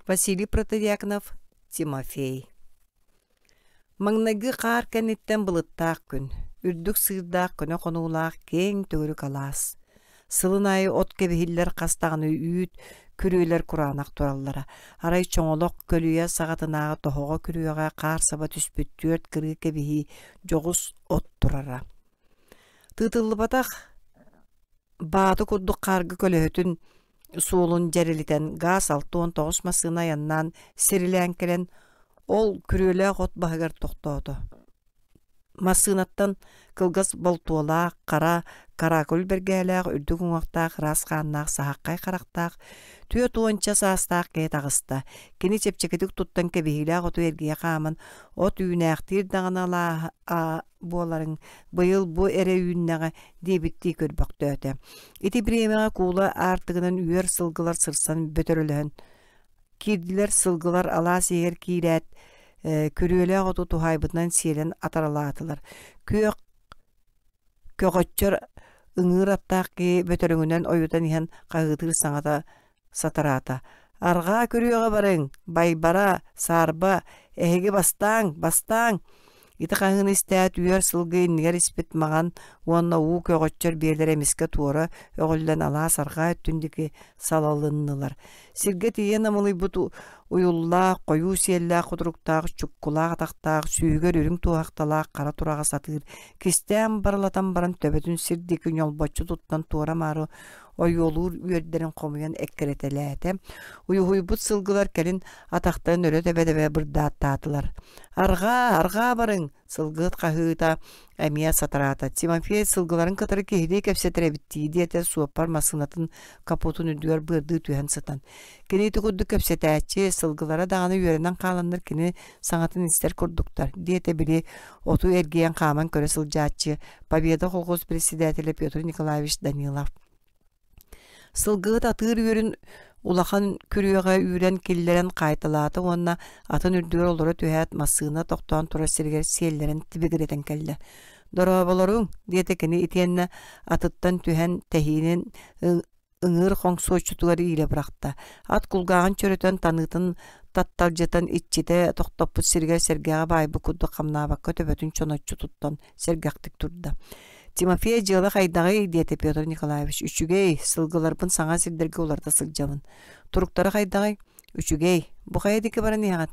Василий Протодьяконов, Тимофей. Маҥнайгы хаар кэнниттэн былыттаах күн, үрдүк сыырдаах көнө хонуулаах киэҥ төгүрүк алаас. Сылын аайы от кэбиһиллэр хас даҕаны үүт, күрүөлэр кураанах тураллара. Арай чоҥолох көлүйэ саҕатынааҕы тоһоҕо күрүөҕэ хаар саба түспүт түөрт кырыы кэбиһии дьоҕус от турара. Тыытыллыбатах Бааты курдук хаарга көлөһөтүн суолун дьэрэлитэн гаас 69 массыына айаннаан сирилээн кэлэн, ол күрүөлээх от баһыгар тохтоото. Массыынаттан кылгас болтуолаах, хара, каракуль бэргэһэлээх, үрдүк уҥуохтаах, ыраас хааннаах, саһаххай харахтаах, түөрт уонча саастаах киһи таҕыста. Кини чэпчэкитик туттан кэбиһиилээх оту эргийэ хааман, от үүнээхтиир даҕаны алааһа буоларыҥ быйыл бу эрэ үүннэҕэ диэбиттии көрбөхтөөтө. Ити бириэмэҕэ куула аартыгынан үөр сылгылар сырсан бөтөрөлөһөн киирдилэр сылгылар алаас иһигэр киирээт күрүөлээх оту туһаайбытынан сиэлэн атаралаатылар. Күөх көҕөччөр ыҥыыр аттаах киһи бөтөрөҥүнэн ойутан иһэн хаһыытыыр саҥата сатараата. Арҕаа күрүөҕэ барыҥ, Байбара, Саарба, эһиги бастааҥ, бастааҥ! Ити хаһыыны истээт үөр сылгы иннигэр испит маҥан уонна уу көҕөччөр биэлэрэ эмискэ туора өҕүллэн алаас арҕаа өттүн диэки салалыннылар. Сиргэ тиийэн амылыйбыт уйуллаах, хойуу сиэллээх кутуруктаах, чуккулаах атахтаах, сүүһүгэр үрүҥ туоһахталаах хара тураҕас атыыр кистээн барылатан баран төбөтүн сир диэки ньолбоччу туттан туора-маары ойуолуур үөрдэрин хомуйан эккирэтэлээтэ. Уйуһуйбут сылгылар кэлин атахтарын өрө тэбэ-тэбэ бырдааттаатылар. «Арҕаа, арҕаа барыҥ!» сылгыһыт хаһыыта эмиэ сатараата. Тимофей сылгыларын кытары киһилии кэпсэтэр эбиттии диэтэ суоппар массыынатын капотун үрдүгэр быардыы түһэн сытан. Кини ити курдук кэпсэтээччи, сылгылара даҕаны үөрэнэн хааланнар кини саҥатын истэр курдуктар, диэтэ били оту эргийэн хааман көрө сылдьааччы Победа колхоз председателэ Петр Николаевич Данилов. Сылгыһыт атыыр үөрүн улахан күрүөҕэ үүрэн киллэрэн хаайталаата уонна атын үрдүгэр олоро түһээт массыына тохтоон турар сиригэр сиэллэрэн тибигирэтэн кэллэ. «Дорооболоруҥ!» диэтэ кини итиэннэ атыттан түһэн тэһиинин ыҥыыр хоҥсуоччутугар иилэ бырахта. Ат кулгааҕын чөрөтөн, таныытын татталдьытан иччитэ тохтоппут сиригэр сэргэҕэ баайбыт курдук хамнаабакка төбөтүн чоноччу туттан сэргэхтик турда. «Тимофей, дьыала хайдаҕый?» диэтэ Петр Николаевич. «Үчүгэй, сылгыларбын саҥа сирдэргэ уларыта сылдьабын. Туруктара хайдаҕый?» «Үчүгэй. Бу хайа диэки баран иһэҕит?»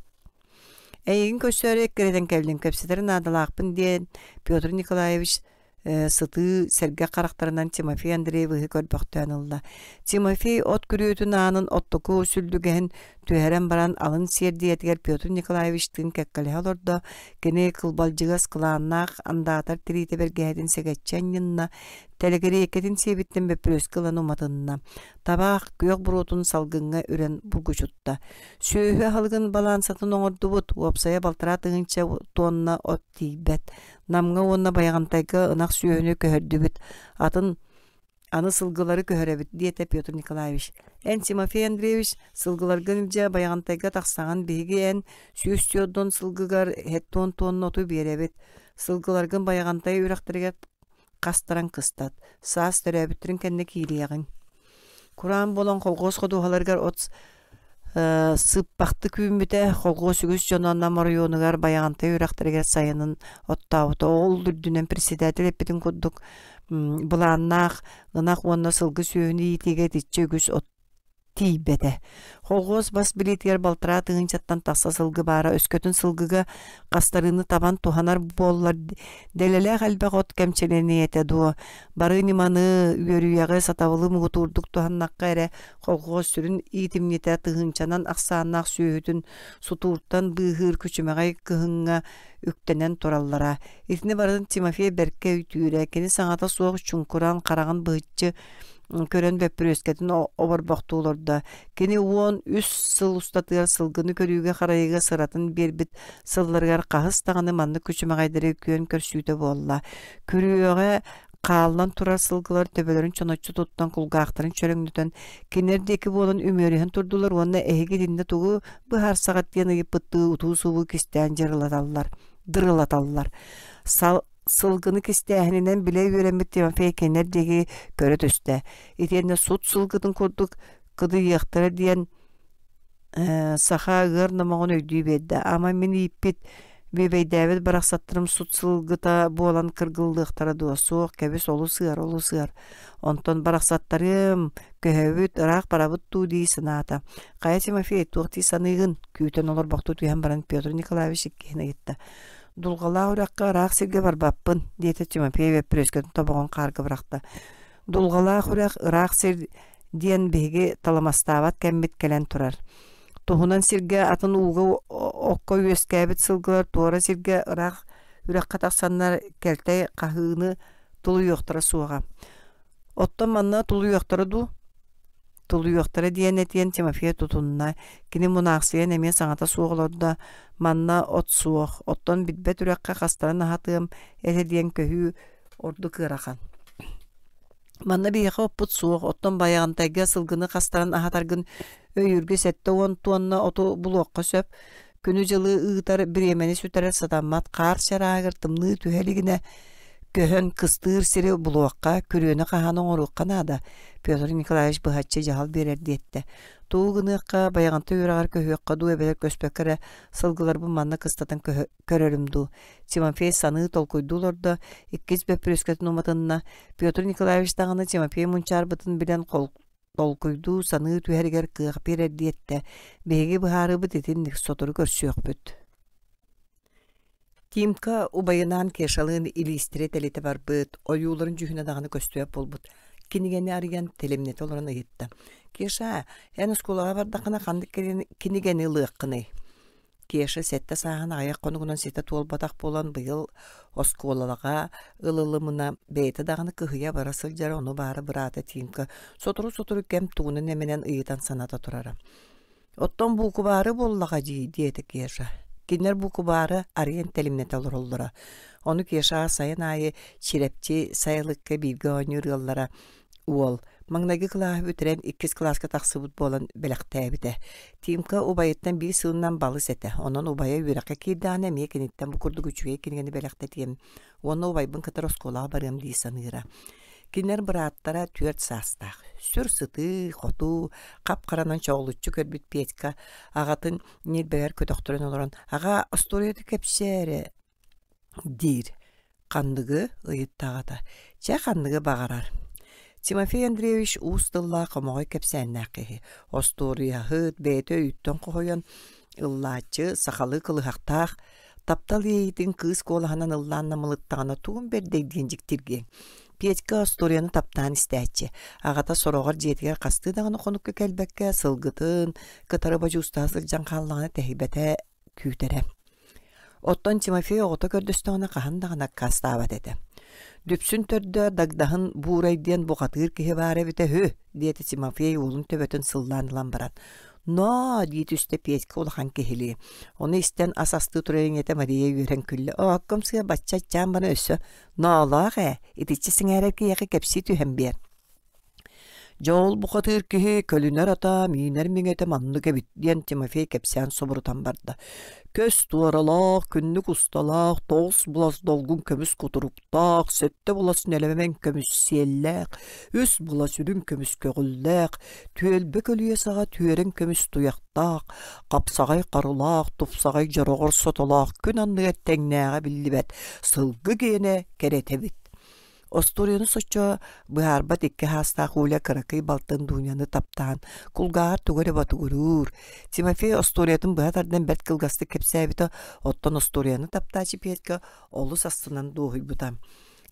«Эйигин көрсөөрү эккирэтэн кэллим, кэпсэтэр наадалаахпын» диэн Петр Николаевич сытыы сэргэх харахтарынан Тимофей Андреевиһы көрбөхтөөн ылла. Тимофей от күрүөтүн аанын оттоку сүллүгэһин түһэрэн баран алын сиэрдийэтигэр Петр Николаевичтыын кэккэлэһэ олордо. Кини кылбалдьыгас кылааннаах андаатар тириитэ бэргэһэтин сэгэччи анньынна, тэлэгириэйкэтин сиэбиттэн бөппүрүөскэ ылан уматынна. Табаах күөх буруотун салгыҥҥа үрэн бургучутта. Сүөһү аһылыгын балаансатын оҥордубут, уопсайа балтараа тыһыынча тонна от тиийбэт. Намҥа уонна Байаҕантайга ынах сүөһүнү көһөрдүбүт, атын аны сылгылары көһөрөбүт, диэтэ Петр Николаевич. Эн, Тимофей Андреевич, сылгыларгын илдьэ Байаҕантайга тахсаҕын, биһиги эн 140 сылгыгар 70 тонна оту биэрэбит. Сылгыларгын Байаҕантай үрэхтэригэр хастаран кыстат, саас төрөөбүттэрин кэннэ киириэҕиҥ. Кураан буолан колхуос ходуһаларыгар от сыппахтык үүммүтэ, колхуос үгүс дьоно Нам оройуонугар Байаҕантай үрэхтэригэр сайынын оттообута. Ол үрдүнэн председатель эппитин курдук былааннаах ынах уонна сылгы сүөһүнү иитиигэ итиччэ үгүс от тиийбэтэ. Колхуос бас билиитигэр балтараа тыһыынчаттан тахса сылгы баара өскөтүн сылгыга хастарыыны табан туһанар буоллар дэлэлээх элбэх от кэмчилэниэ этэ дуо? Бары ньыманы, үөрүйэҕи, сатабылы муҥутуурдук туһаннахха эрэ колхуос сүрүн иитимньитэ тыһыынчанан ахсааннаах сүөһүтүн сутууртан быыһыыр күчүмэҕэй кыһыҥҥа үктэнэн тураллара. Итини барытын Тимофей бэркэ өйдүүрэ, кини саҥата суох чуҥкуран хараҕын быһыччы көрөн бөппүрүөскэтин оборбохтуу олордо. Кини 13 сыл устатыгар сылгыны көрүүгэ-харайыыга сыратын биэрбит сылларыгар хаһыс даҕаны маннык күчүмэҕэйдэри күөн көрсүүтэ буолла. Күрүөҕэ хааллан турар сылгылар төбөлөрүн чоноччу туттан кулгаахтарын чөрөҥнөтөн кинилэр диэки буолан үмүөрүһэн турдулар уонна эһиги итиннэ тугу быһаарсаҕыт диэн ыйыппыттыы утуу-субуу кистээн дьырылаталлар дырылаталлар. Сал сылгыны кистээһининэн билэ үөрэммит Тимофей кинилэр диэки көрө түстэ. Итиэннэ сут сылгытын курдук кыдыйыахтара диэн Саха ыар номоҕун өйдүү биэрдэ. Ама мин ииппит, бүөбэйдээбит барахсаттарым сут сылгыта буолан кыргыллыахтара дуо? Суох, кэбис, олус ыар, олус ыар. Онтон барахсаттарым, көһөбүт, ыраах барабыт дуу дии санаата. Хайа Тимофей, туох дии саныыгын? Күүтэн олорбохтуу түһэн баран Петр Николаевич иккиһин ыйытта. Дулҕалаах үрэххэ ыраах сиргэ барбаппын, диэтэ Тимофей бөппүрүөскэтин тобоҕун хаарга бырахта. Дулҕалаах үрэх ыраах сир диэн биһиги талымастаабат кэммит кэлэн турар. Туһунан сиргэ атын ууга окко үөскээбит сылгылар туора сиргэ ыраах үрэххэ тахсаннар кэлтэй хаһыыны тулуйуохтара суоҕа. Оттон манна тулуйуохтара дуу? Тулуйуохтара диэн этиэн Тимофей тутунна. Кини мунаахсыйан эмиэ саҥата суох олордо. Манна от суох, оттон билбэт үрэххэ хастарын аһатыам этэ диэн көһүү ордук ыарахан. Манна биһиэхэ оппут суох, оттон Байаҕантайга сылгыны хастаран аһатаргын өйүүргэ 70 туонна оту булуохха сөп. Күнү-дьылы ыытар, бириэмэни сүтэрэр сатаммат хаар чарааһыгар тымныы түһэ илигинэ көһөн кыстыыр сири булуохха, күрүөнү хаһан оҥоруохха наада, Петр Николаевич быһаччы дьаһал биэрэр диэттэ. Тугу гыныахха, Байаҕантай үрэҕэр көһүөххэ дуу эбэтэр көспөккө эрэ сылгыларбын манна кыстатан көрөрүм дуу. Тимофей саныы толкуйдуу олордо, иккис бөппүрүөскэтин уматынна. Петр Николаевич даҕаны Тимофей мунчаарбытын билэн толкуйдуу саныы түһэригэр кыах биэрэр диэттэ. Биһиги быһаарыыбыт итинник сотору көрсүөхпүт. Тимка убайынаан Кешалыын илиистэрэ тэлитэ барбыт, ойууларын дьүһүнэ даҕаны көстүбэт буолбут. Кинигэни арыйан тэлимнэтэ олорон ыйытта: «Кеша, эн оскуолаҕа бардаххына ханнык кинигэни ылыаххыный?» Кеша сэттэ сааһын аҕыйах хонугунан ситэ туолбатах буолан быйыл оскуолаҕа ылылымына бэйэтэ даҕаны кыһыйа бара сылдьара, ону баара быраата Тимка сотору-сотору кэм тугунан эмэнэн ыйытан саната турара. «Оттон буукубаары буоллаҕа дии» диэтэ Кеша. Кинилэр буукубаары арыйан тэлимнэтэ олороллоро. Ону Кешаҕа сайын аайы Чирэпчи сайылыкка бииргэ оонньуур ыаллара Уол маҥнайгы кылааһы бүтэрэн иккис кылааска тахсыбыт буолан бэлэхтээбитэ. Тимка убайыттан биир сылынан балыс этэ, онон убайа үөрэххэ киирдэҕинэ эмиэ киниттэн бу курдук үчүгэй кинигэни бэлэхтэтиэм уонна убайбын кытары оскуолаҕа барыам дии саныыра. Кинилэр бырааттара түөрт саастаах, сүр сытыы, хотуу, хап-харанан чоҕулуччу көрбүт Петька аҕатын ньилбэгэр көтөхтөрөн олорон «Аҕаа, остуоруйата кэпсээ эрэ» диир. Ханныгы? ыйытта аҕата. Чэ, ханныгы баҕарар. Тимофей Андреевич уус тыллаах хомоҕой кэпсээннээх киһи. Остуоруйаһыт, бэйэтэ өйүттэн хоһуйан ыллааччы, сахалыы кылыһахтаах, таптал иэйиитин кыыс куолаһынан ыллаан намылыттаҕына тугун бэрдэй диэн дьиктиргиэҥ. Петька остуоруйаны таптаан истээччи. Аҕата сороҕор дьиэтигэр хастыы даҕаны хонукка кэлбэккэ сылгытын кытары бодьуустаһа сылдьан хааллаҕына тэһийбэтэ күүтэрэ. Оттон Тимофей оҕото көрдөстөҕүнэ хаһан даҕаны аккаастаабат этэ. Дүпсүн төрдө Дагдаһын Буурай диэн бухатыыр киһи баар эбитэ үһү, диэтэ Тимофей уолун төбөтүн сыллаан ылан баран. «Ноо!» дии түстэ Петька улахан киһилии. Ону истэн ас астыы турар ийэтэ Мария үөрэн күллэ. «Оокком сыа бачча аччаан баран өссө ноолоох ээ, итиччэ сэҥээрэр киһиэхэ кэпсии түһэн биэр» Дьэ ол бухатыыр киһи көлүнэр ата, миинэр миҥэтэ маннык эбит диэн Тимофей кэпсээн субурутан барда. Көс туоралаах, күннүк усталаах, тоҕус булас долгун көмүс кутуруктаах, сэттэ булас нэлэмэн көмүс сиэллээх, үс булас үрүҥ көмүс көҕүллээх, түөлбэ көлүйэ саҕа түөрэҥ көмүс туйахтаах, хапсаҕай харылаах, тупсаҕай дьороҕор сотолоох күн анныгар тэҥнээҕэ биллибэт сылгы гиэнэ кэрэтэ эбит. Остуоруйаны соччо быһаарбат икки саастаах Уля кыракый балтын Дуняны таптаан, кулгааҕар тугу эрэ ботугуруур. Тимофей остуоруйатын быһа тардан бэрт кылгастык кэпсээбитэ, оттон остуоруйаны таптааччы Петька олус астынан дуоһуйбута.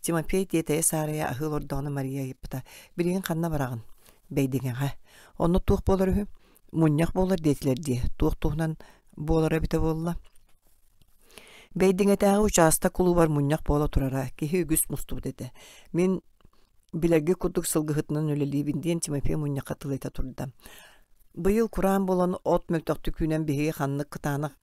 Тимофей тиэтэйэ-саарайа аһыы олордоҕуна Мария ыйыппыта: «Билигин ханна бараҕын?» «Бэйдиҥэҕэ». «Онно туох буолар үһү?» «Мунньах буолар диэтилэр дии. Туох туһунан буолара эбитэ буолла?» Бэйдиҥэтээҕи учаастак кулуубар мунньах буола турара, киһи үгүс мустубут этэ. Мин билэргэ курдук сылгыһытынан үлэлиибин диэн Тимофей мунньахха тыл этэ турда. Быйыл кураан буолан от мөлтөхтүк үүнэн биһиги ханнык кытаанах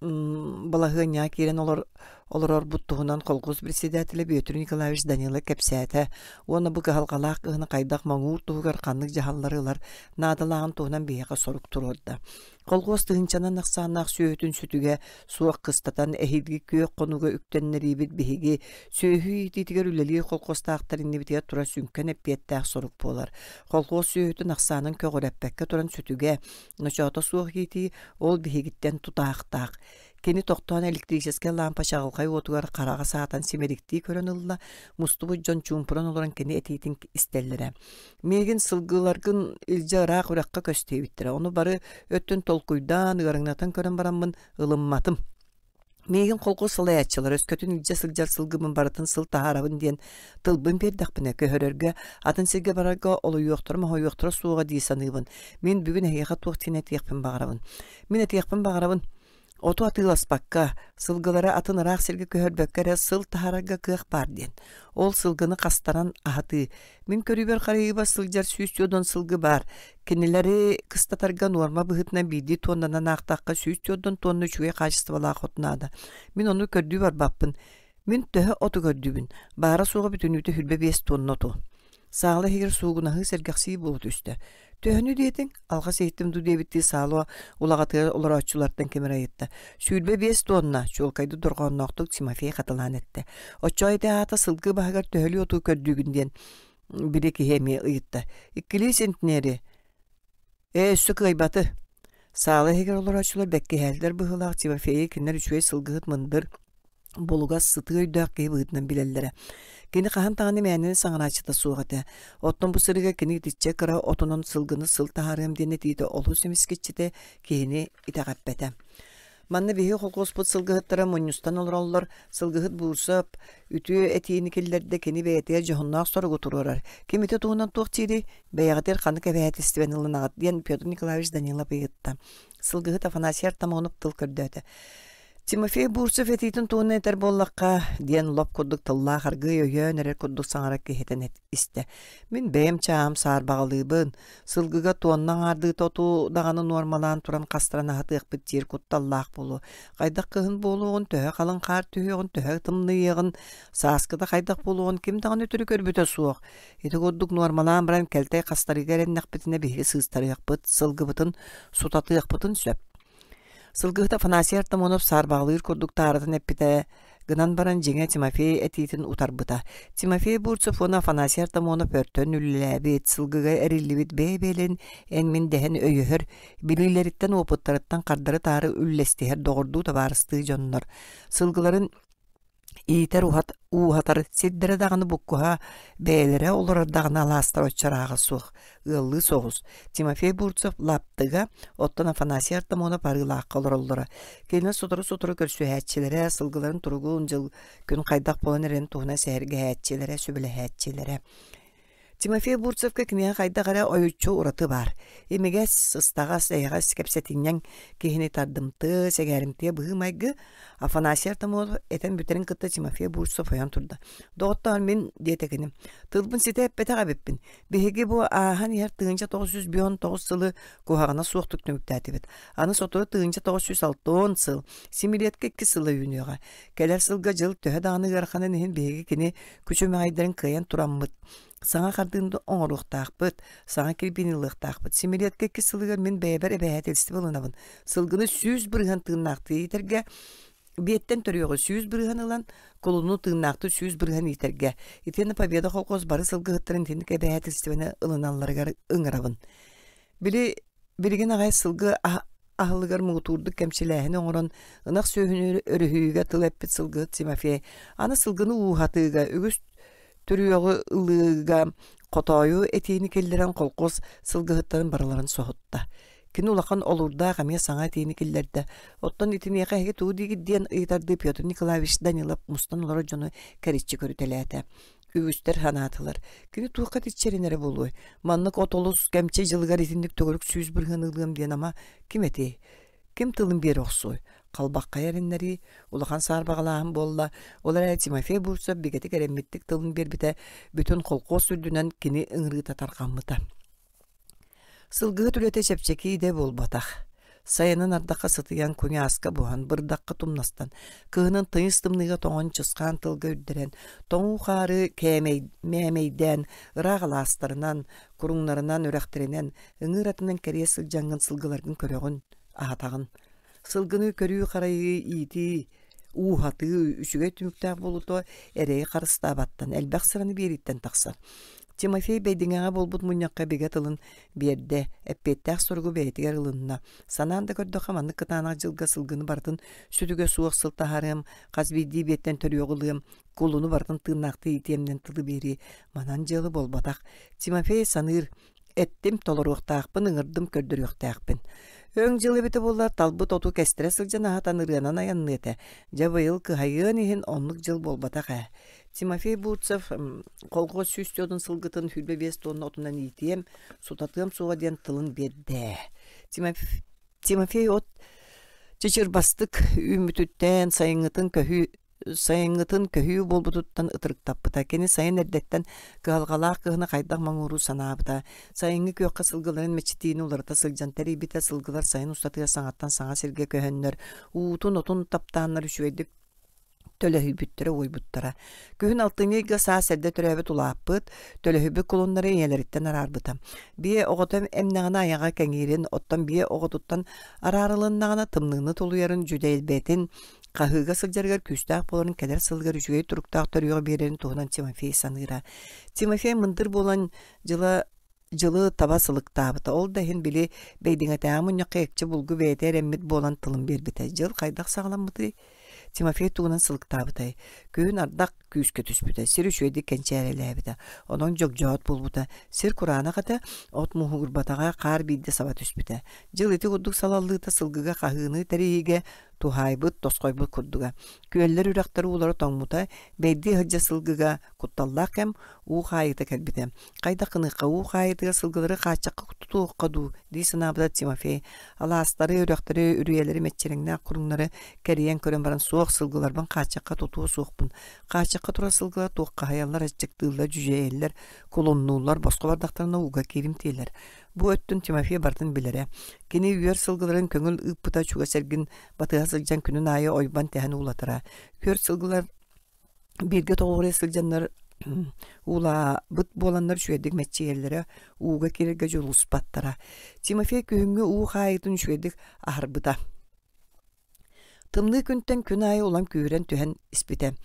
балаһыанньаҕа киирэн олор олорорбут туһунан колхоз председателэ Бүөтүр Николаевич Данилов кэпсээтэ уонна бу кыһалҕалаах кыһыны хайдах моҥуур туһугар ханнык дьаһаллары ылар наадалааҕын туһунан биһиэхэ сорук туруорда. Колхоз тыһыынчанан ахсааннаах сүөһүтүн сүтүгэ суох кыстатан эһиилги күөх хонууга үктэннэриибит биһиги сүөһү иитиитигэр үлэлиир колхозтаахтар иннибитигэр турар сүҥкэн эппиэттээх сорук буолар. Колхоз сүөһүтүн ахсаанын көҕүрэппэккэ туран сүтүгэ, ночоото суох иитии ол биһигиттэн тутаахтаах. Кини тохтоон электрическэй лаампа чаҕылхай уотугар хараҕа саатан симириктии көрөн ылла, мустубут дьон чуумпуран олорон кини этиитин истэллэрэ. Миигин сылгыларгын илдьэ ыраах үрэххэ көстүөбүттэрэ, ону бары өттүн толкуйдаан, ыарыҥнатан көрөн бараммын ылымматым. Миигин холкуос салайааччылара өскөтүн илдьэ сылдьар сылгыбын барытын сыл таһаарабын диэн тылбын биэрдэхпинэ, көһөрөргө, атын сиргэ барарга олуйуохтара-моһойуохтара суоҕа дии саныыбын. Мин бүгүн эһиэхэ туох диэн этиэхпин баҕарабын. Мин этиэхпин баҕарабын, оту атыыласпакка, сылгылары атын ыраах сиргэ көһөрбөккө эрэ сыл таһаарарга кыах баар диэн. Ол сылгыны хастаран аһатыы. Мин көрүүбэр харайыыбар сылдьар 140 сылгы баар. Кинилэри кыстатарга нуорма быһыытынан биирдии туоннанан аахтахха 140 туонна үчүгэй хаачыстыбалаах от наада. Мин ону көрдүү барбаппын. Мин төһө оту көрдүүбүн? Баара-суоҕа бүтүннүүтэ 25 туонна оту. Саала иһигэр суугунаһыы сэргэхсийии буола түстэ. Төһөнү диэтиҥ? Алҕас иһиттим дуу диэбиттии саала улаҕатыгар олорооччулартан ким эрэ ыйытта. 25 туонна, чуолкайдык дорҕоонноохтук Тимофей хатылаан эттэ. Оччоо ити аата сылгы баһыгар төһөлүү оту көрдүүгүн диэн били киһи эмиэ ыйытта. Иккилии сентнери. Ээ, өссө кыайбаты. Саала иһигэр олорооччулар бэккиһээтилэр быһыылаах Тимофейы кинилэр үчүгэй сылгыһыт мындыр булугас, сытыы өйдөөх киһи быһыытынан билэллэрэ. Кини хаһан даҕаны мээнэни саҥарааччыта суох этэ. Оттон бу сырыыга кини итиччэ кыра отунан сылгыны сыл таһаарыам диэн этиитэ олус эмискэччитэ киһини итэҕэппэтэ. Манна биһиги холкуоспут сылгыһыттара мунньустан олороллор. Сылгыһыт Буурсап үтүө этиини киллэрдэ, кини бэйэтигэр дьоһуннаах соругу туруорар. Ким ити туһунан туох диирий? Бэйэҕитигэр ханнык эбэһээтилистибэни ылынаҕыт? диэн Петр Николаевич Данилов ыйытта. Сылгыһыт Афанасий Артамонов тыл көрдөөтө. Тимофей Бурцев этиитин туһунан этэр буоллахха, диэн лоп курдук тыллаах аргыый өйөөн эрэр курдук саҥарар киһитин истэ. Мин бэйэм чааһым саарбаҕалыыбын, сылгыга туонна аҥаардыыта оту даҕаны нуормалаан туран хастаран аһатыахпыт диир кутталлаах буолуо. Хайдах кыһын буолуоҕун, төһө халыҥ хаар түһүөҕүн, төһө тымныйыаҕын, сааскыта хайдах буолуоҕун ким даҕаны өтөрү көрбүтэ суох. Ити курдук нуормалаан баран кэлтэй хастарыыга эрэннэхпитинэ биһиги сыыстарыахпыт, сылгыбытын сутатыахпытын сөп. Сылгыһыт Афанасий Артамонов саарбаҕалыыр курдук таарытын эппитэ гынан баран дьиҥэ Тимофей этиитин утарбыта. Тимофей Бурцев уонна Афанасий Артамонов өртөн үлэлээбит, сылгыга эриллибит бэйэ-бэйэлэрин эн-мин дэһэн өйөһөр, билиилэриттэн, уопуттарыттан хардары-таары үллэстиһэр доҕордуу табаарыстыы дьоннор. Сылгыларын Иитэр уһат ууһатар сирдэрэ даҕаны буккуһа, бэйэлэрэ олорор даҕаны алаастара оччорааҕа суох, ыаллыы соҕус. Тимофей Бурцев Лаптыга, оттон Афанасий Артамонов Арыылаахха олороллоро. Кинилэр сотору-сотору көрсүһээччилэрэ, сылгыларын туругун, дьыл күн хайдах буолан эрэрин туһунан сэһэргэһээччилэрэ, сүбэлэһээччилэрэ. Тимофей Бурцевка киниэхэ хайдах эрэ ойуччу ураты баар. Имигэс, сыстаҕас, эйэҕэс кэпсэтинньэҥ киһини тардымтыа, сэҥээримтиэ быһыы-майгы Афанасий Артамонов этэн бүтэрин кытта Тимофей Бурцев ойон турда. «Доҕоттоор, мин» диэтэ кини, «тылбын ситэ эппэтэх эбиппин. Биһиги бу ааһан иһэр 1959 сылы куһаҕана суохтук түмүктээтибит. Аны сотору 1960 сыл, Семилетка икки сыла үүнүөҕэ. Кэлэр сылга дьыл төһө даҕаны ыараханын иһин биһиги кини күчүмэҕэйдэрин кыайан тураммыт, саҥа хардыыны оҥоруохтаахпыт, саҥа кирбиини ылыахтаахпыт. Семилетка иккис сылыгар мин бэйэбэр эбэһээтэлистибэ ылынабын. Сылгыны 100% тыыннаахтыы иитэргэ, биэттэн төрүөҕү 100% ылан, кулуну тыыннаахтыы 100% иитэргэ. Итиэннэ Победа холкуос бары сылгыһыттарын итинник эбэһээтэлистибэни ылыналларыгар ыҥырабын. Били билигин аҕай сылгы аһылыгар муҥутуурдук кэмчилээһини оҥорон, ынах сүөһүнү өрүһүйүүгэ тыл эппит сылгыһыт Тимофей аны сылгыны ууһатыыга үгүс төрүөҕү ылыыга хотоойу этиини киллэрэн холкуос сылгыһыттарын барыларын соһутта. Кини улахан олуурдаах эмиэ саҥа этиини киллэрдэ. Оттон итиниэхэ эһиги тугу диигит диэн ыйытардыы Петр Николаевич Данилов мустан олорор дьону кэриччи көрүтэлээтэ. Үгүстэр санаатылар: кини туохха итиччэрин эрэ буолуой, маннык от олус кэмчи дьылыгар итинник төгүрүк 100% ылыам диэн ама ким этиэй? Ким тылын биэрэ охсуой? Халбаххай эрэннэрии, улахан саарбаҕалааһын буолла, ол эрээри Тимофей Бурцев бигэтик эрэммиттик тылын биэрбитэ бүтүн холкуос үрдүнэн кини ыҥырыыта тарҕаммыта. Сылгыһыт үлэтэ чэпчэки идэ буолбатах. Сайынын ардахха сытыйан, куйааска буһан, бырдахха тумнастан, кыһынын тыйыс тымныыга тоҥон чысхаан тылга үрдэрэн, тоҥуу хаары кээмэй, мээмэйдээн, ыраах алаастарынан, куруҥнарынан, үрэхтэринэн, ыҥыыр атынан кэрийэ сылдьаҥҥын сылгыларгын көрөҕүн, аһатаҕын. Сылгыны көрүү-харайыы, иитии, ууһатыы үчүгэй түмүктээх буолуута эрэйи харыстаабаттан, элбэх сыраны биэрииттэн тахсар. Тимофей Бэйдиҥэҕэ буолбут мунньахха бигэ тылын биэрдэ, эппиэттээх суругу бэйэтигэр ылынна. Санаан да көрдөххө, маннык кытаанах дьылга сылгыны барытын сүтүгэ суох сыл таһаарыам, хас биирдии биэттэн төрүөҕү ылыам, кулуну барытын тыыннаахтыы иитиэм диэн тылы биэрии манан дьыала буолбатах. Тимофей саныыр, Эттим, толоруохтаахпын, ыҥырдым, көрдөрүөхтээхпин. Өҥ дьыл эбитэ буоллар, талбыт оту кэстэрэ сылдьан аһатан ырыанан айанныа этэ. Дьэ быйыл кыһайыан иһин оннук дьыл буолбатах ээ. Тимофей Бурцев колхоз 104 сылгытын 25 тонна отунан иитиэм, сутатыам суоҕа диэн тылын биэрдэ. Тимофей от чычырбастык үүммүтүттэн сайыҥҥытын көһүү сайыҥҥытын көһүү буолбутуттан ытырыктаппыта. Кини сайын эрдэттэн кыһалҕалаах кыһыны хайдах моҥууру санаабыта. Сайыҥҥы күөххэ сылгыларын мэччитиини уларыта сылдьан тэрийбитэ. Сылгылар сайын устатыгар саҥаттан саҥа сиргэ көһөннөр, уутун-отун таптааннар үчүгэйдик төлөһүйбүттэрэ, уойбуттара. Күһүн алтынньы ыйга саас эрдэ төрөөбүт улааппыт, төлөһүйбүт кулуннары ийэлэриттэн араарбыта. Биэ оҕото эмнэҕинэ айаҕа кэҥиирин, оттон биэ оҕотуттан араарылыннаҕына тымныыны тулуйарын, дьүдэйбэтин, Хаһыыга сылдьарыгар күүстээх буоларын кэлэр сылыгар үчүгэй туруктаах төрүөҕү биэрэрин туһунан Тимофей саныыра. Тимофей мындыр буолан дьыла дьылы таба сылыктаабыта. Ол да иһин били Бэйдиҥэтээҕи мунньахха экчи булгу бэйэтэ эрэммит буолан тылын биэрбитэ. Дьыл хайдах саҕаламмытый? Тимофей тугунан сылыктаабытай? Күһүн ардах күүскэ түспүтэ, сир үчүгэйдик кэнчээрэлээбитэ. Онон дьогдьоот буолбута. Сир кураанах этэ, от мууһурбатаҕа, хаар биирдэ саба түспүтэ. Дьыл ити курдук салаллыыта сылгыга хаһыыны тэрийиигэ туһаайбыт, тосхойбут курдуга. Күөллэр, үрэхтэр уулара тоҥмута, бэйдиэ сылдьа сылгыга кутталлаах кэм уу хаайыыта кэлбитэ. Хайдах гыныахха уу хаайыытыгар сылгылары хааччахха тутуохха дуу дии санаабыта Тимофей. Алаастары, үрэхтэри, үрүйэлэри, мэччирэҥнээх куруҥнары кэрийэн көрөн баран суох сылгыларбын хааччахха тутуо суохпун. Хааччахха турар сылгылар туоххаһыйаллар, аччыктыыллар, дьүдьэйэллэр, кулуннууллар, босхо бардахтарына ууга кииримтиэлэр. Бу өттүн Тимофей барытын билэрэ. Кини үөр сылгыларын көҥүл ыыппыта чугас эргин батыһа сылдьан күнүн аайы ойбон тэһэн уулатара. Күөр сылгылар бииргэ тоҕуоруйа сылдьаннар уулаабыт буоланнар үчүгэйдик мэччийэллэрэ, ууга киирэргэ дьулуспаттара. Тимофей күһүҥҥү уу хаайыытын үчүгэйдик аһарбыта. Тымныы күнтэн күн аайы улам күүһүрэн түһэн испитэ.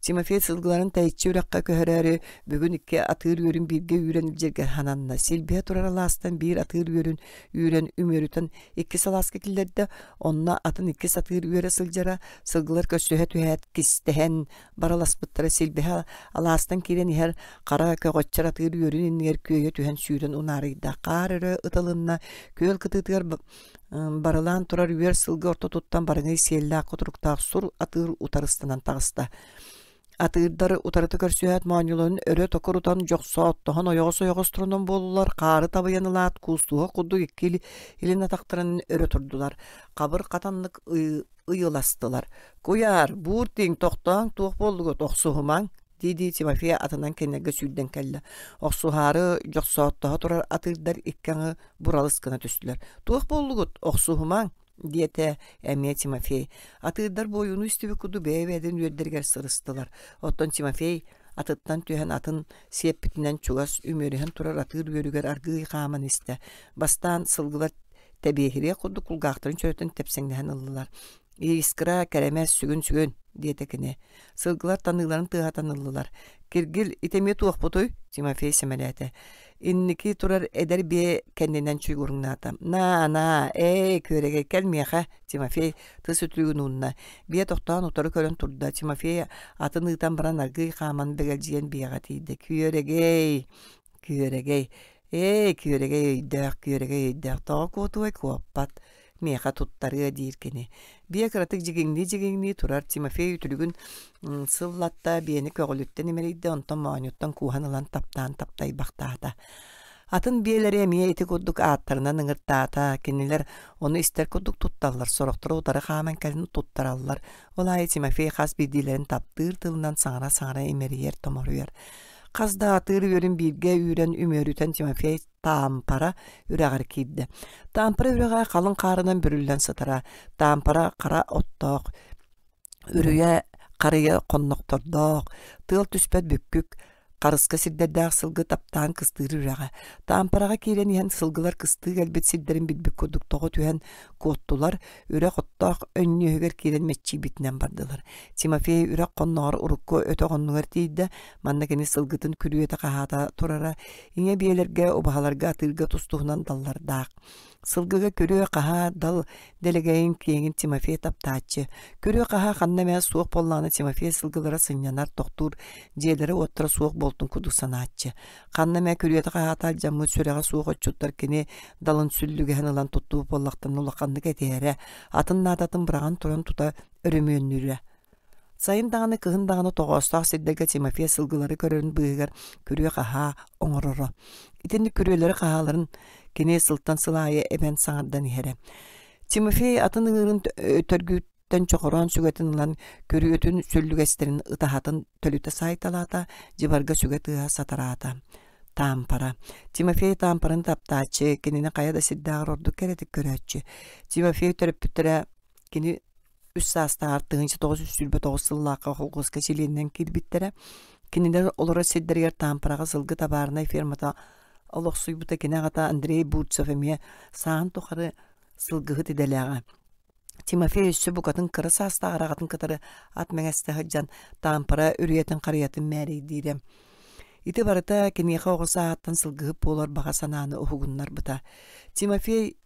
Тимофей сылгыларын тэйиччи үрэххэ көһөрөөрү бүгүн икки атыыр үөрүн бииргэ үүрэн илдьэргэ сананна. Силбиһэ турар алаастан биир атыыр үөрүн үүрэн үмүөрүтэн иккис алааска киллэрдэ. Онно атын иккис атыыр үөрэ сылдьара. Сылгылар көрсүһэ түһээт кистэһэн бараласпыттара. Силбиһэ алаастан киирэн иһэр хара көҕөччөр атыыр үөрүн иннигэр күөйэ түһэн сүүрэн унаарыйда. Хаар өрө ытылынна. Күөл кытыытыгар Барылаан турар үөр сылгы ортотуттан барыҥый сиэллээх кутуруктаах сур атыыр утарыстанан таҕыста. Атыырдар утарыта көрсүһээт моонньуларын өрө токурутан дьохсооттоһон ойоҕос-ойоҕос турунан буоллулар, хаары табыйан ылаат куустуһа курдук икки илин атахтарын өрө турдулар. Хабыр хатаннык ыйыластылар. «Куйаар, буур тииҥ, тохтооҥ, туох буоллугут, охсуһумаҥ!» дии-дии Тимофей атынан кинилэргэ сүүрдэн кэллэ. Охсуһаары дьохсооттоһо турар атыырдар икки аҥы буралыс гына түстүлэр. «Туох буоллугут, охсуһумаҥ!» диэтэ эмиэ Тимофей. Атыырдар буойууну истибит курдук бэйэ-бэйэлэрин үөрдэригэр сырыстылар. Оттон Тимофей атыттан түһэн атын сиэппитинэн чугас үмүөрүһэн турар атыыр үөрүгэр аргыый хааман истэ. Бастаан сылгылар тэбиэһириэх курдук кулгаахтарын чөрөтөн тэпсэҥнэһэн ыллылар. Искра, кэрэмэс, сүгүн-сүгүн, диэтэ кини. Сылгылар таныыларын тыаһатан ыллылар. Киргил, ити эмиэ туохпутуй? Тимофей сэмэлээтэ. Инники турар эдэр биэ кэннинэн чугуруҥнаата. На-на, эй, күөрэгэй, кэл миэхэ, Тимофей тыс үтүлүгүн уунна. Биэ тохтоон утары көрөн турда. Тимофей атын ыытан баран аргыый хааман бэгэлдьийэн биэҕэ тиийдэ. Күөрэгэй, күөрэгэй, Ээ, күөрэгэй өйдөөх, күөрэгэй өйдөөх, тоҕо куотуой куоппат, миэхэ туттарыа диир кини. Биэ кыратык дьигиҥнии-дьигиҥнии турар Тимофей үтүлүгүн сыллатта, биэни көҕүлүттэн имэрийдэ, онтон моонньуттан кууһан ылан таптаан таптайбахтаата. Атын биэлэри эмиэ ити курдук ааттарынан ыҥыртаата, кинилэр ону истэр курдук тутталлар, сорохторо утары хааман кэлин туттараллар. Ол аайы Тимофей хас биирдиилэрин таптыыр тылынан саҥара-саҥара имэрийэр, томоруйар. Хас да атыыр үөрүн бииргэ үүрэн үмүөрүтэн Тимофей Таампара үрэҕэр киирдэ. Таампара үрэҕэ халыҥ хаарынан бүрүллэн сытара. Таампара хара оттоох, үрүйэ харыйа хоннохтордоох, тыал түспэт бүккүк, харыска сирдэрдээх сылгы таптаан кыстыыр үрэҕэ. Таампараҕа киирэн иһэн сылгылар кыстыы кэлбит сирдэрин билбит курдук тоҕо түһэн куоттулар, үрэх оттоох өнньүөһүгэр киирэн мэччийбитинэн бардылар. Тимофей үрэх хонноҕор урукку өтөх оннугар тиийдэ, манна кини сылгытын күрүөтэ-хаһаата турара, ийэ биэлэргэ, убаһаларга атыырга тус-туһунан даллардаах. Сылгыга күрүө-хаһаа дал дэлэгэйин киэҥин Тимофей таптааччы. Күрүө-хаһаа ханна эмэ суох буоллаҕына Тимофей сылгылара сынньанар, тохтуур, дьиэлэрэ-уоттара суох буолтун курдук санааччы. Ханна эмэ күрүөтэ-хаһаата алдьаммыт сүрэҕэ суох отчуттар кини далын сүллүгэһин ылан туттубут буоллахтарына улаханнык этиһэрэ, атын наадатын быраҕан туран тута өрөмүөннүүрэ. Сайын даҕаны, кыһын даҕаны тоҕоостоох сирдэргэ Тимофей сылгылары көрөрүн быыһыгар күрүө-хаһаа оҥороро. Итинник күрүөлэри-хаһааларын кини сылтан сыл аайы эбэн саҥардан иһэрэ. Тимофей атын ыҥыырын төргүүттэн чохороон сүгэтин ылан күрүөтүн сүллүгэстэрин ытаһатын төлүтэ саайталаата, дьыбарга сүгэ тыаһа сатараата. Таампара. Тимофей Таампараны таптааччы, кинини хайа да сирдээҕэр ордук кэрэтик көрөөччү. Тимофей төрөппүттэрэ кини үс саастааҕар 1929 сыллаахха холкуоска чилиэнинэн киирбиттэрэ. Кинилэр олорор сирдэригэр Таампараҕа сылгы табаарынай фермата олохсуйбута. Кини аҕата Андрей Бурцев эмиэ сааһын тухары сылгыһыт идэлээҕэ. Тимофей өссө букатын кыра саастааҕар аҕатын кытары ат мэҥэстэ сылдьан Таампара үрүйэтин харыйатын мээрэйдиирэ. Ити барыта киниэхэ оҕо сааһыттан сылгыһыт буолар баҕа санааны уһугуннарбыта. Тимофей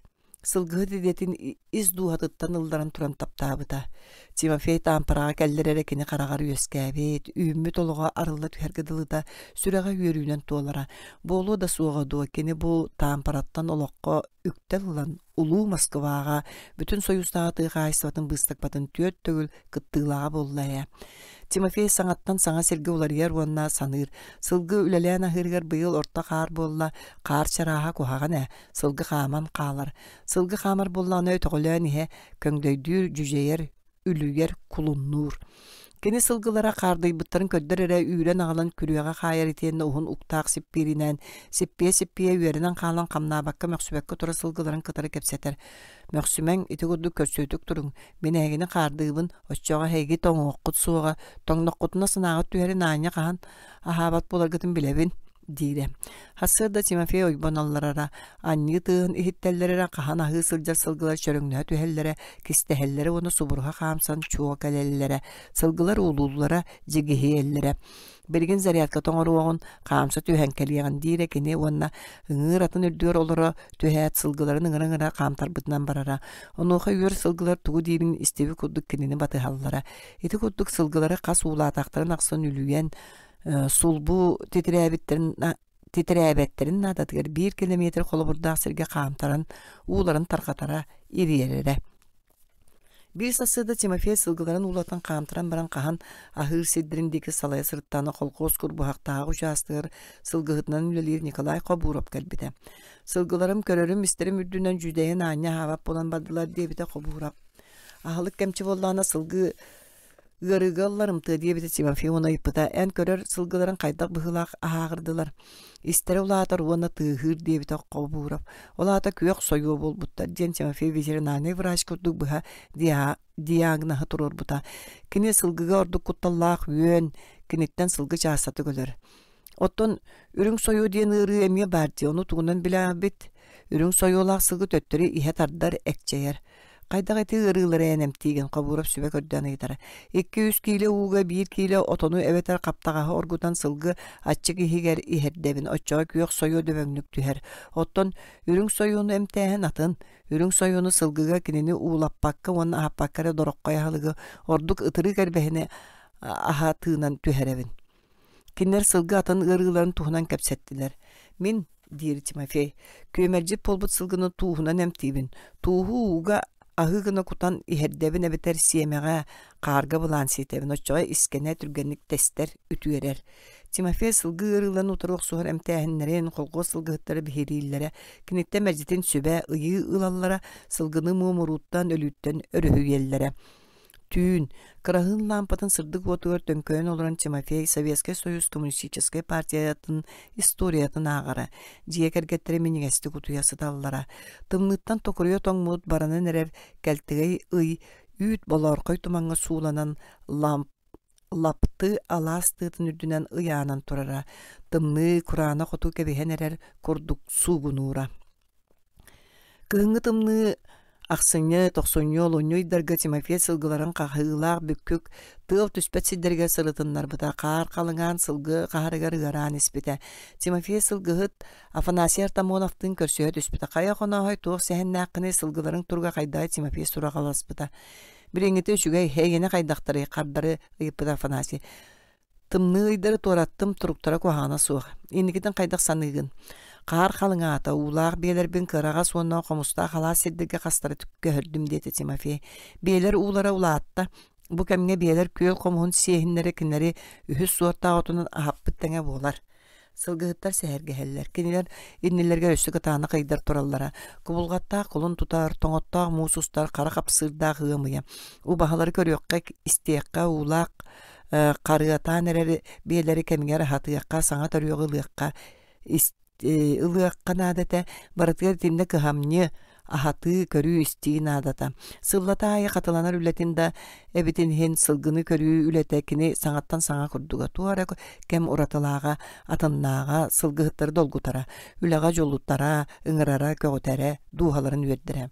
Сылгыһыт идэтин ис дууһатыттан ылларан туран таптаабыта. Тимофей Таампараҕа кэллэр эрэ кини хараҕар үөскээбит, үүммүт олоҕо арылла түһэргэ дылыта, сүрэҕэ үөрүүнэн туолара. Буолуо да суоҕа дуо, кини бу Таампараттан олоххо үктэл ылан, улуу Москваҕа бүтүн Союзтааҕы тыа хаһаайыстыбатын быыстапкатын түөрт төгүл кыттыылааҕа буолла ээ. Тимофей саҥаттан саҥа сиргэ уларыйар уонна саныыр. Сылгы үлэлээн аһыырыгар быйыл орто хаар буолла, хаар чарааһа куһаҕан ээ, Сылгы хааман хаалар. Сылгы хаамар буоллаҕына өтөҕөлөөн иһэ көҥдөйдүүр, дьүдьэйэр, үлүйэр, кулуннуур. Кини сылгылара хаардыйбыттарын көрдөр эрэ үүрэн аҕалан күрүөҕэ хаайар итиэннэ уһун уктаах сиппииринээн сиппийэ-сиппийэ үөрэнэн хаалан хамнаабакка мөхсүбэккэ турар сылгыларын кытары кэпсэтэр. Мөхсүмэҥ, ити курдук көрсүөтүк туруҥ, мин эһигини хаардыыбын, оччоҕо эһиги тоҥуоххут суоҕа, тоҥноххутуна санааҕыт түһэрин аанньа хаһан аһаабат буоларгытын билэбин диирэ. Сарсыарда Тимофей ойбон алларара, анньыы тыаһын иһиттэллэр эрэ хаһан аһыы сылдьар сылгылар чөрөҥнөһө түһэллэрэ, кистэһэллэрэ уонна субуруһа хаамсан чуо кэлэллэрэ, сылгылар уулууллара, дьигиһийэллэрэ. Билигин зарядка тоҥоруоҕун, хаамса түһэн кэлиэҕин диирэ кини уонна ыҥыыр атын үрдүгэр олоро түһээт сылгыларын ыҥыра-ыҥыра хаамтарбытынан барара. Онуоха үөр сылгылар тугу диирин истибит курдук кинини батыһаллара. Ити курдук сылгылары хас уулаатахтарын ахсын үлүйэн, сулбу титирээбиттэрин титирээбэттэрин наадатыгар биир километр холобурдаах сиргэ хаамтаран ууларын тарҕатара ириэрэрэ. Биир сарсыарда Тимофей сылгыларын уулатан хаамтаран баран хаһан аһыыр сирдэрин диэки салайа сырыттаҕына колхоз Курбуһахтааҕы учаастагар сылгыһытынан үлэлиир Николай Хобуров кэлбитэ. Сылгыларым көрөрүм-истэрим үрдүнэн дьүдэйэн аанньа аһаабат буолан бардылар диэбитэ Хобуров. Аһылык кэмчи буоллаҕына сылгы Ыарыыга ылларымтыа диэбитэ Тимофей уонна ыйыппыта: «Эн көрөр сылгыларыҥ хайдах быһыылаах аһааҕырдылар? Истэрэ улаатар уонна тыаһыыр» диэбитэ Хобуров. «Ол аата күөх сойуо буолбуттар» диэн Тимофей ветеринарнай врач курдук быһа диагноһы туруорбута. Кини сылгыга ордук кутталлаах үөн, киниттэн сылгы чаастатык өлөр. Оттон үрүҥ сойуо диэн ыарыы эмиэ баар дии, ону тугунан билэҕит? Үрүҥ сойуолаах сылгы төттөрү иһэ тардар, экчэйэр. Хайдах ити ыарыылары эн эмтиигин? Хобуров сүбэ көрдөөн ыйытара. Икки-үс киилэ ууга биир киилэ отону эбэтэр хаптаҕаһы оргутан сылгы аччык иһигэр иһэрдэбин, оччоҕо күөх сойуо дөбөҥнүк түһэр. Оттон үрүҥ сойуону эмтээһин атын. Үрүҥ сойуону сылгыга кинини уулаппакка уонна аһаппакка эрэ дороххой аһылыгы, ордук ытырык эрбэһини аһа тыынан түһэрэбин. Кинилэр сылгы атын ыарыыларын туһунан кэпсэттилэр. Мин, диир Тимофей, күөмэлдьит буолбут сылгыны тууһунан эмтиибин. Тууһу ууга аһыы гына кутан иһэрдэбин эбэтэр сиэмэҕэ, хаарга былаан сиэтэбин, оччоҕо искэнэ түргэнник тэстэр, үтүөрэр. Тимофей сылгы ыарыыларын утары охсуһар эмтээһиннэрин колхуос сылгыһыттара биһирииллэрэ, киниттэн мэлдьитин сүбэ, ыйыы ылаллара, сылгыны муомурууттан, өлүүттэн өрүһүйэллэрэ. Түүн, кыраһыын лаампатын сырдык уотугар төҥкөйөн олорон Тимофей Советскай Союз Коммунистическай партиятын историятын ааҕара, дьиэ кэргэттэрэ минньигэстик утуйа сыталлара. Тымныыттан токуруйа тоҥмут баранан эрэр кэлтэгэй ый үүт болоорхой тумаҥҥа сууланан ламп лапты алаас тыатын үрдүнэн ыйаанан турара, тымныы кураанах оту кэбиһэн эрэр курдук суугунуура. Кыһыҥҥы тымныы ахсынньы, тохсунньу, олунньу ыйдарга Тимофей сылгыларын хаһыылаах бүккүк тыал түспэт сирдэригэр сырытыннарбыта, хаар халыҥаан сылгы хаһарыгар ыараан испитэ. Тимофей сылгыһыт Афанасий Артамоновтыын көрсүһэ түспүтэ. Хайа хонооһой туох сэһэннээххиний, сылгыларыҥ туруга хайдаҕый Тимофей сураҕаласпыта. Билиҥҥитэ үчүгэй, эйиэнэ хайдахтарый, хардары ыйыппыта Афанасий. Тымныы ыйдары туораттым, туруктара куһаҕана суох. Инникитин хайдах саныыгын? Хаар халыҥаата, уулаах биэлэрбин кыараҕас уонна хомустаах алаас сирдэргэ хастары көһөрдүм диэтэ Тимофей. Биэлэр уулара улаатта. Бу кэмҥэ биэлэр күөл хомуһун сиэһиннэрэ кинилэри үһүс суортаах отунан аһаппыт тэҥэ буолар. Сылгыһыттар сэһэргэһэллэр. Кинилэр иннилэригэр өссө кытаанах ыйдар тураллара. Кубулҕаттаах кулун тутар, тоҥоттоох муус устар, хара хапсыырдаах ыам ыйа. Убаһалары көрүөххэ, истиэххэ, уулаах харыатаан эрэр биэлэри кэмигэр аһатыахха, саҥа төрүөҕү ылыахха, ылыахха наада этэ. Барытыгар итиннэ кыһамньы, аһатыы, көрүү-истии наадата. Сыллата аайы хатыланар үлэтин да эбитин иһин сылгыны көрүү үлэтэ кини саҥаттан саҥа курдуга. Туох эрэ кэм уратылааҕа, атыннааҕа сылгыһыттары долгутара, үлэҕэ дьулутара, ыҥырара, көҕүтэрэ, дууһаларын үөрдэрэ.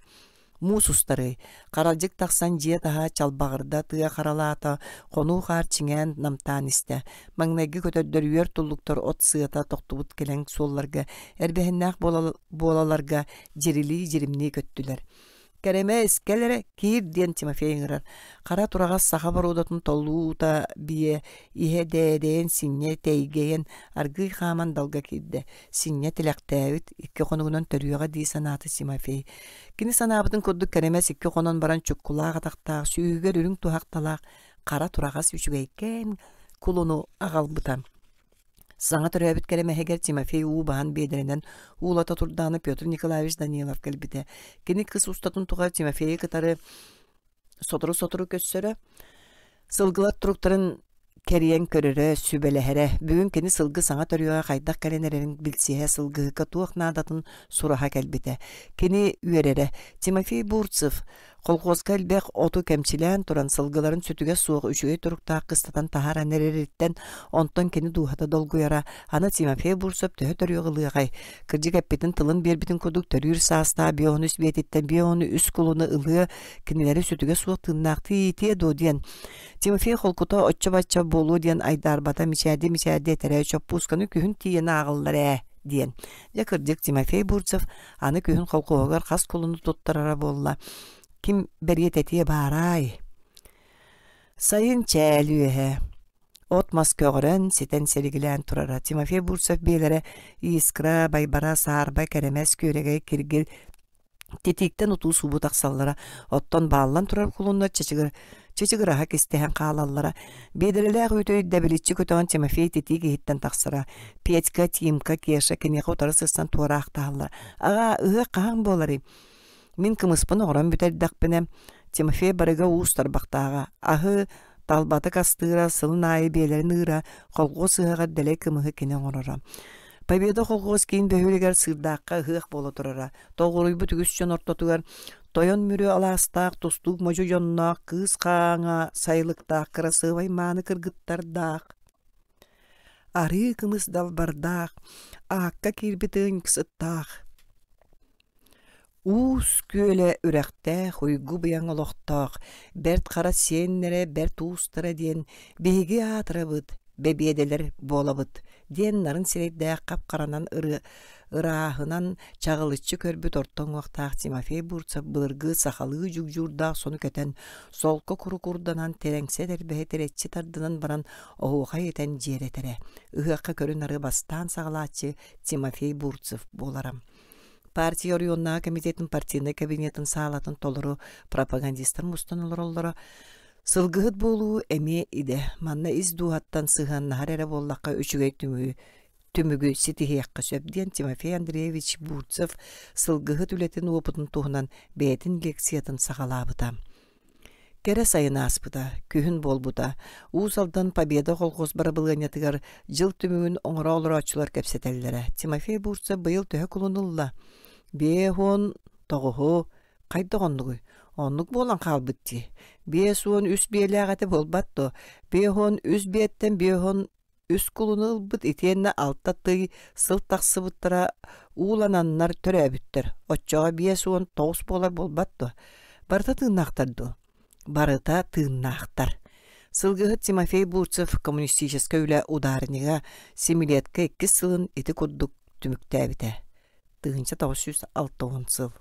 Муус устарый, харалдьык тахсан дьиэ таһа чалбаҕырда, тыа харалаата, хонуу хаар чиҥээн намтаан истэ. Маҥнайгы көтөрдөр үөр туллуктар от сыата тохтубут кэлэҥ суолларга эрбэһиннээх буолаларга дьирилии-дьиримнии көттүлэр. Кэрэмэс, кэл эрэ, киир диэн Тимофей ыҥырар. Хара тураҕас саха боруодатын толуута биэ, иһэ дээдэйэн синньэ тэйгэйэн, аргыый хааман далга киирдэ. Синньэ тилэхтээбит, икки хонугунан төрүөҕэ дии санаата Тимофей. Кини санаабытын курдук Кэрэмэс икки хонон баран чуккулаах атахтаах, сүүһүгэр үрүҥ туһахталаах хара тураҕас үчүгэйкээн кулуну аҕалбыта. Саҥа төрөөбүт кэрэмэһигэр Тимофей уу баһан биэдэрэнэн уулата турдаҕына Петр Николаевич Данилов кэлбитэ. Кини кыс устатын тухары Тимофейы кытары сотору-сотору көрсөрө. Сылгылар туруктарын кэрийэн көрөрө, сүбэлэһэрэ. Бүгүн кини сылгы саҥа төрүөҕэ хайдах кэлэн эрэрин билсиһэ, сылгыһыкка туох наадатын сураһа кэлбитэ. Кини үөрэрэ. Тимофей Бурцев Колхуоска элбэх оту кэмчилээн туран сылгыларын сүтүгэ суох үчүгэй туруктаах кыстатан таһааран эрэриттэн, онтон кини дууһата долгуйара, аны Тимофей Бурцев төһө төрүөх ылыаҕай, кырдьык эппитин тылын биэрбитин курдук төрүүр саастаах биоһун үс биэтиттэн биоһуну үс кулуну ылыа, кинилэри сүтүгэ суох тыыннаахтыы иитиэ дуо диэн. Тимофей холкута оччо-бачча буолуо диэн айдаарбата, мичээрдии-мичээрдии этэрэ, чоппуусканы күһүн тиийэн ааҕыллар ээ диэн. Дьэ кырдьык Тимофей Бурцев Аны күһүн колхоһугар хас кулуну туттарара буолла, ким бэриэт этиэ баараай. Сайын чээл үөһэ. От-мас көҕөрөн, ситэн силигилээн турара. Тимофей Бурцев биэлэрэ Искра, Байбара, Саарба, Кэрэмэс, Күөрэгэй, Киргил титииктэн утуу-субуу тахсаллара. Оттон бааллан турар кулуннар чычыгыр чычыгыраһа кистэһэн хаалаллара. Биэдэрэлээх үүтү дэбиличчи көтөҕөн Тимофей титиик иһиттэн тахсара. Петька, Тимка, Кеша киниэхэ утары сырсан туораахтаһаллар. «Аҕаа, ыһыах хаһан буоларый?» Мин кымыспын оҥорон бүтэрдэхпинэ, Тимофей барыга уус тарбахтааҕа. Аһы талбатык астыыра, сылын аайы биэлэрин ыыра, колхуос ыһыаҕар дэлэй кымыһы кини оҥороро. Победа колхуос киин бөһүөлэгэр Сыырдаахха ыһыах буола турара. Тоҕуоруйбут үгүс дьон ортотугар Тойон Мүрү алаастаах тустуук модьу дьонноох кыыс хааҥа сайылыктаах кырасыабай мааны кыргыттардаах арыы кымыс далбардаах аакка киирбит ыанньыксыттаах Уус күөлэ үрэхтээх уйгу-быйаҥ олохтоох Бэрт Хара сиэннэрэ Бэрт Уустара диэн биһиги аатырабыт, бэбиэдэлэр буолабыт диэн нарын сирэйдээх хап-харанан ырааһынан чаҕылыччы көрбүт орто уҥуохтаах Тимофей Бурцев былыргы сахалыы дьугдьуурдаах сону кэтэн, солко куру курданан, тэрэҥсэ тэрбэһи тэрэччи тардынан баран оһуохай этэн дьиэрэтэрэ. Ыһыахха көрү-нары бастаан саҕалааччы Тимофей Бурцев буолара. Партия оройуоннааҕы комитетын партийнай кабинетын саалатын толору пропагандистар мустан олороллоро. Сылгыһыт буолуу эмиэ идэ. Манна ис дууһаттан сыһыаннаһар эрэ буоллахха үчүгэй түмүгү түмүгү ситиһиэххэ сөп диэн Тимофей Андреевич Бурцев сылгыһыт үлэтин уопутун туһунан бэйэтин лекциятын саҕалаабыта. Кэрэ сайын ааспыта, күһүн буолбута. Уус Алдан Победа колхоз барабылыанньатыгар дьыл түмүгүн оҥоро олорооччулар кэпсэтэллэрэ. Тимофей Бурцев быйыл төһө кулун ылла? 59-у Хайдах оннугуй? Оннук буолан хаалбыт дии. 53 биэлээх этэ буолбат дуо? 53 биэттэн 53 кулуну ылбыт итиэннэ алта тый сыл тахсыбыттара уулананнар төрөөбүттэр. Оччоҕо 59 буолар буолбат дуо? Барыта тыыннаахтар дуо? Барыта тыыннаахтар. Сылгыһыт Тимофей Бурцев коммунистическай үлэ ударнига семилетка иккис сылын ити курдук түмүктээбитэ. 1960 сыл.